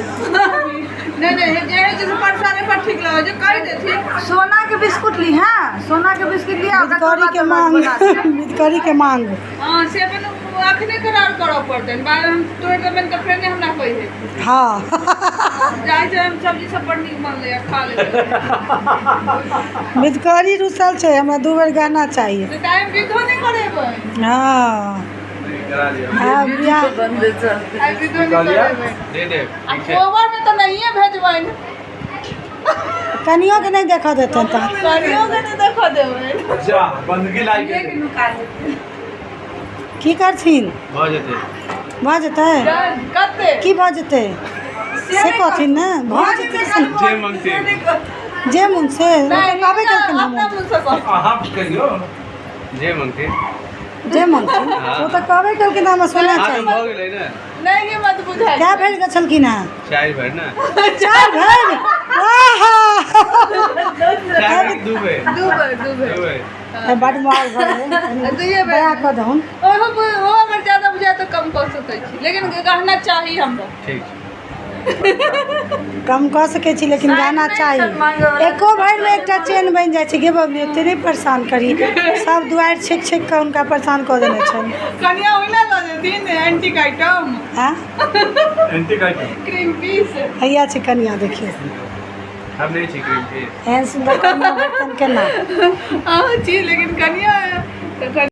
नहि नहि, जे होइ छै से परसारे पर ठीक लगै छै, कहि देथिन। सोना के बिस्कुट ली। हाँ, सोना के बिस्कुट लिया। विधकरी के मांग, विधकरी के मांग। हँ, से अपन अखने करार करऽ पड़तनि। बाद हम तोड़ि देबनि तऽ फेर नहि हमरा कहै है। जाइ छै हम सब्जी सब बड़ नीक बनलै, खा लेबै। विधकरी रुसल छै, हमरा 2 बेर गहना चाहिए। तऽ टाइम विधो नहि करेबै। हाँ, बियाह आइ विधो नहि करेबै। दे देब। आ ठीक छै। कोबर मे तऽ नहिए भेजबनि। कनियो के नहि देखऽ देतनि तऽ। कनियो के नहि देखऽ देबै। जा बंदगी लागि गेलै। की करथिन? भऽ जेतै। भऽ जेतै? कते की भऽ जेतै से कहथिन ने, भऽ जेतै से। जे मंगते। जे मोन से ओ तऽ कहबे केलखिन। अपना हम मुँह से कह। अहाँ कहियौ। जे मंगते। जे मंगथिन, ओ तऽ कहबे केलखिन, हमरा सोना हाँ, तऽ चाही। भऽ गेलै ने। नहि, ये मत बुझाइ। कए भरि के छलखिन हेँ? 4 भरि ने। 4 भरि, आहा! 4 भरि, 2 भरि। 2 बेर, 2 बेर। 2 भरि। ए, बड महग भऽ गेलै। दुइए बेर। दया कऽ दहुन। ओहो ओ अगर ज्यादा बुझाए तऽ कम कऽ सकै छी, लेकिन गहना चाही हमरा। ठीक छै। कम कऽ सकै छी, लेकिन गहना चाही। एको भरिमे एकटा चेन बनि जाइ छै। गे बबली, ओते नहि परेशान करी। सब दुआरि छेक छेक कऽ हुनका परेशान कऽ देने छनि। कनिया ओहिना लऽ जेथिन एंटीक आइटम। आँ? Antique item. क्रीम पीस। हैया छै कनिया, देखियौ। हम नहि छी क्रीम पीस। एहन सुन्दर कनिया भेटतनि केना? अहाँ छी, लेकिन कनिया तऽ